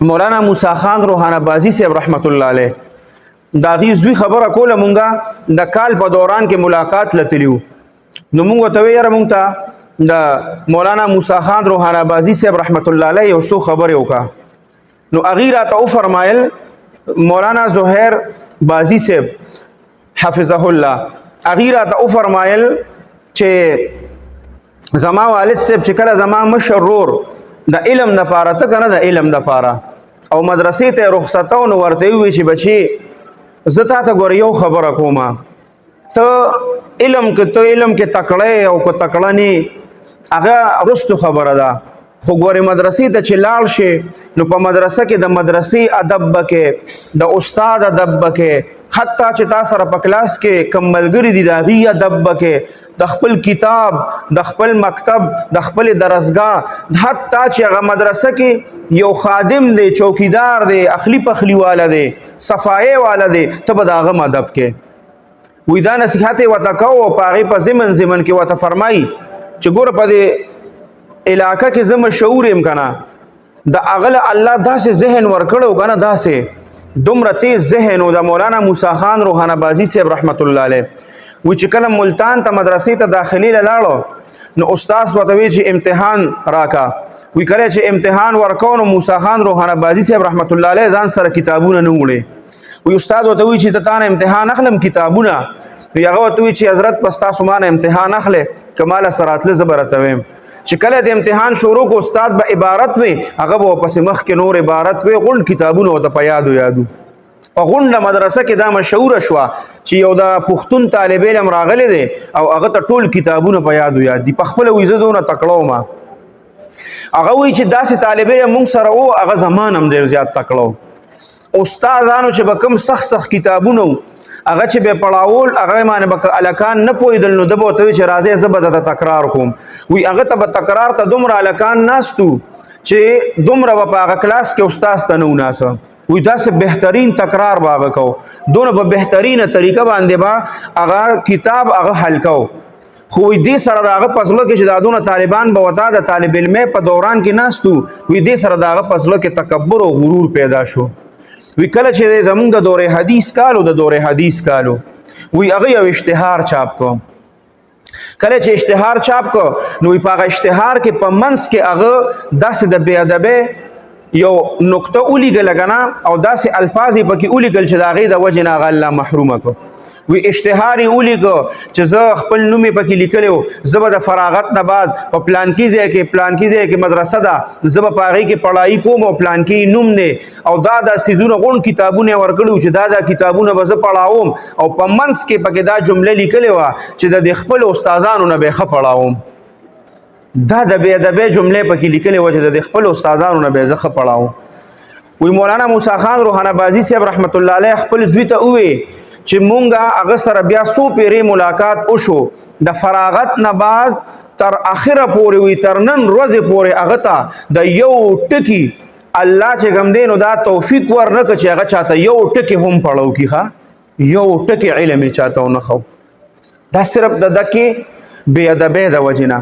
مولانا موسی خان روحانه بازی صاحب رحمت الله علیه دا غي زوی خبره کوله، مونږه د کال په دوران کې ملاقات لتلیو، نو مونږ ته یاره مونږ ته د مولانا موسی خان روحانه بازی صاحب رحمت الله علیه یو څو خبرې وکا. نو اغه راته او فرمایل، مولانا زهیر بازی صاحب حفظه الله اغه راته او فرمایل چې زما والد صاحب چې کله زما مشر رور د علم د پاره ته کنه، د علم د پاره او مدرسې ته رخصتو، نو ورته وی چې بچي، زه تا ته ګور یو خبره کومه، ته علم کې، ته علم کې تکړه او کو تکړه نه، هغه رستو خبره ده، خو ګورې مدرسې ته چې لاړ شي نو په مدرسه کې د مدرسې ادب بکې، د استاد ادب بکې، حتی چې تا سره په کلاس کې کم ملګری دي د هغې ادب بکې، د خپل کتاب، د خپل مکتب، د خپل درسګاه، حتی چې هغه مدرسه کې یو خادم دی، چوکیدار دی، اخلی پخلی والا دی، صفایې والا دی، ته به د هغه ادب کې. وی دا نصیحت یې ورته کوو او په هغې په ضمن ضمن کې ورته فرمایي چې ګوره، په دې علاقه کې زه مشهور یم که نه، د هغه له الله داسې ذهن ورکړی که نه، داسې دومره تیز ذهن و د مولانا موسی خان روحانه بازی صاحب رحمت الله علیه. وی چې کله ملتان ته مدرسې ته داخلي له لاړو نو استاد ورته وی چې امتحان راکا. وی کله چې امتحان ورکاو نو موسی خان روحانه بازی صاحب رحمت الله علیه ځان سره کتابونه نه وړي. وی استاد ورته وی چې ته تانه امتحان اخلم کتابونه. وی هغه ورته وی چې حضرت پس تاسو مانه امتحان اخلې، کماله سراتله زبرته ویم. چې کله د امتحان شروع کو، استاد به عبارت وي، هغه به پس مخ کې نور عبارت وي، غونډ کتابونه ورته په یادو یادو. په غونډه مدرسه کې دا مشهور شوه چې یو د پښتون طالب علم راغلی دی او هغه ته ټول کتابونه په یادو یاد دي. په خپله وایي زه دونه تکړه وم. هغه وایي چې داسې طالب علم مونږ سره و، هغه زمان هم ډېر زیات تکړه و. استادانو چې به کوم سخت سخت کتابونه وو، هغه چې به پړاول، هغه باندې به الکان نه پوهېدل، نو ده به ورته وایي چې راځئ، زه به درته تکرار کوم. وایي هغه ته به تکرار ته دومره الکان ناست وو چې دومره به په هغه کلاس کې استاد ته نه و ناسه. وی داسې بهترین تکرار به هغه کو، دونه په بهترینه طریقه باندې به هغه کتاب هغه حل کو. خو وی دې سره د هغه په زړه کې چې دا دونه طالبان به وتا د طالب علمۍ په دوران کې ناستو، وی دې سره د هغه په زړه کې تکبر او غرور پیدا شو. وی کله چې زمونږ د دورې حدیث کالو، د دورې حدیث کالو، وی هغه یو اشتهار چاپ کو. کله چې اشتهار چاپ کو نو په هغه اشتهار کې په منځ کې هغه داسې د بې ادبۍ یو نقطه ولیکله که نه، او داسې الفاظ یې پکې ولیکل چې د هغې د وجې نه هغه الله محرومه کړو. وی اشتهار یې ولیکه چې زه خپل نوم یې پکې لیکلی و، زه به د فراغت نه بعد په پلانکي ځای کې، پلانکي ځای کې مدرسه ده، زه به په هغې کې پړایي کوم او پلانکي نوم دی او دا دا څیزونه، غونډ کتابونه یې ورکړي وو چې دا دا کتابونه به زه پړاوم، او په منځ کې پکې دا جمله لیکلې وه چې د دې خپلو استادانو نه به یې ښه پړاوم. دا د بې ادبۍ جملې پکې لیکلې وه چې د خپلو استادانو نه به یې زه ښه پړاوم. وی مولانا موسی خان روحانه بازی صاحب رحمت الله علیه خپل زوی ته ووی چې مونږه هغه سره بیا څو پیرې ملاقات وشو د فراغت نه بعد تر اخره پورې، وی تر نن ورځې پورې هغه ته د یو ټکی الله چې کوم دی نو دا توفیق ورنکړ چې هغه چاته یو ټکی هم پړو کی، ښه یو ټکی علم یې چاته ونه ښو. دا صرف د دکې بې ادبۍ د وجې نه.